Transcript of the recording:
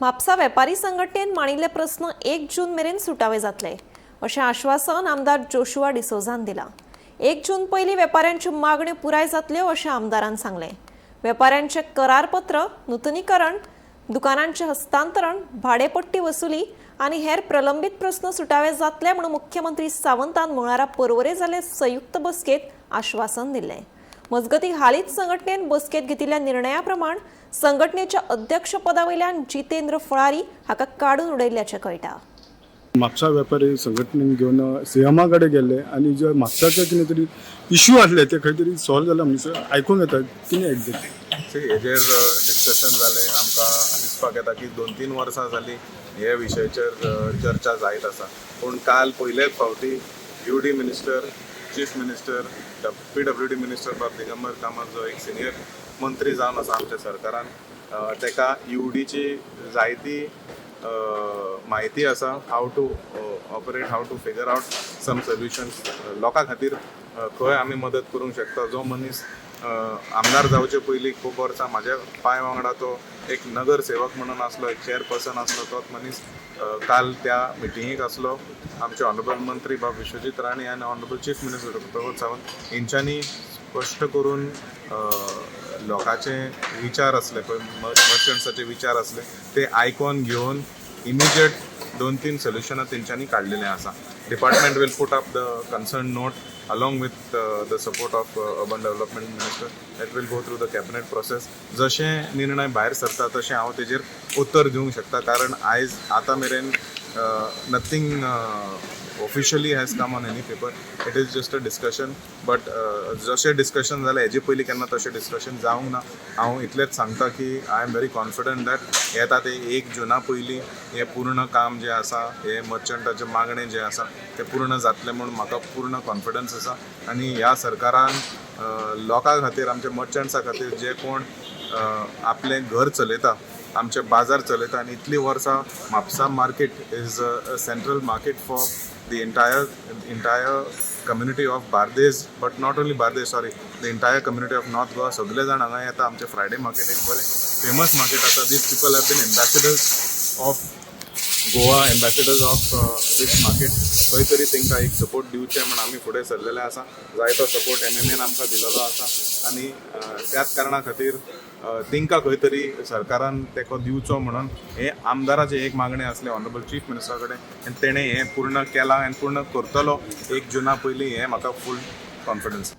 म्हापसा वेपारी संघटनेन मांडिल्ले प्रस्न 1 जून मेरेन सुटावे जातले, अशें आश्वासन आमदार जोशुआ डिसोझान दिलां. 1 जून पयलीं वेपाऱ्यांच्यो मागण्यो पुराय जातल्यो, अशें आमदारान सांगलें. वेपाऱ्यांचे करारपत्र नुतनीकरण, दुकानांचें हस्तांतरण, भाडेपट्टी वसुली आनी हेर प्रलंबीत प्रस्न सुटावे जातले म्हणून मुख्यमंत्री सावंतान मंगळारा पर्वरे जाल्ले संयुक्त बसकेत आश्वासन दिल्लें. मजगतीं, हालींच संघटनेन बसकेत घेतिल्ल्या निर्णया प्रमाण संघटनेच्या अध्यक्षपदा वयल्यान जितेंद्र फळारी हाका काडून उडयल्ल्याचें कळटा. म्हापसा वेपारी संघटनेन घेवन सीएमा कडेन गेल्ले आनी जे म्हापसाचे कितें तरी इश्यू आसले, ते खंय तरी सॉल्व जाला म्हणून आयकूंक येता. कितें एक्झॅक्टली? See, हेजेर डिस्कशन जालें. आमकां दिसपाक येता की 2-3 वर्सां जालीं हे विशयाचेर चर्चा जायत आसा. पूण काल पयलेच फावटी UD minister, chief minister, PWD minister बाब दिगंबर कामत, जो एक सिनियर मंत्री जावन आसा आमच्या सरकारान, तेका युडीची जायती म्हायती आसा, how to operate, how to figure out some solutions, लोकां खातीर खंय आमी मदत करूंक शकता. जो मनीस आमदार जावचे पयलीं खूब वर्सां म्हाज्या पाय वांगडा तो एक नगरसेवक म्हणून आसलो, एक चेअरपर्सन आसलो, तोच मनीस काल त्या मिटिंगेक आसलो. आमचे ऑनरेबल मंत्री बाब विश्वजीत राणे आनी honourable chief minister doctor Pramod Sawant हेंच्यांनी स्पश्ट करून लोकांचे विचार आसले पळय, मर्चंट्साचे विचार आसले, ते आयकोन घेवन इमिजिएट 2-3 सोल्युशनां तेंच्यांनी काडलेलें आसा. Department will put up the concern note along with the support of Urban Development Minister. That will go through the cabinet process. जशें निर्णय भायर सरता, तशें हांव तेजेर उत्तर दिवंक शकता, कारण आयज आतां मेरेन nothing officially has come on any paper. It is just a discussion, but जशें डिस्कशन जालें, हेजे पयलीं केन्ना तशें डिस्कशन जावंक ना. हांव इतलेंच सांगता की I am very confident that येता ते 1 जुना पयलीं हें पूर्ण काम जें आसा, हे मर्चंटाचें मागणें जें आसा, तें पूर्ण जातलें म्हूण म्हाका पूर्ण कॉन्फिडन्स आसा. आनी ह्या सरकारान लोकां खातीर, आमच्या मर्चंट्सा खातीर, जे कोण आपलें घर चलयता, आमचे बाजार चलयता आनी इतलीं वर्सां Mapusa market is a central market for the entire community of Bardez, but not only Bardez, sorry, the entire community of North Goa. सगळे जाण हांगा येता. आमचे फ्रायडे मार्केट एक बरें फेमस मार्केट आसा. These people have been ambassadors of Goa, ambassadors of this market. खंय तरी तांकां एक सपोर्ट दिवचें म्हूण आमी फुडें सरलेले आसा. जायतो सपोर्ट एमएमएन आमकां दिलेलो आसा आनी त्याच कारणा खातीर तांकां खंय तरी सरकारान तेंको दिवचो म्हणून हें आमदाराचें एक मागणें आसलें ऑनरेबल चीफ मिनिस्टरा कडेन आनी तेणें हें पूर्ण केलां आनी पूर्ण करतलो 1 जुना पयलीं, हें म्हाका फूल कॉन्फिडन्स.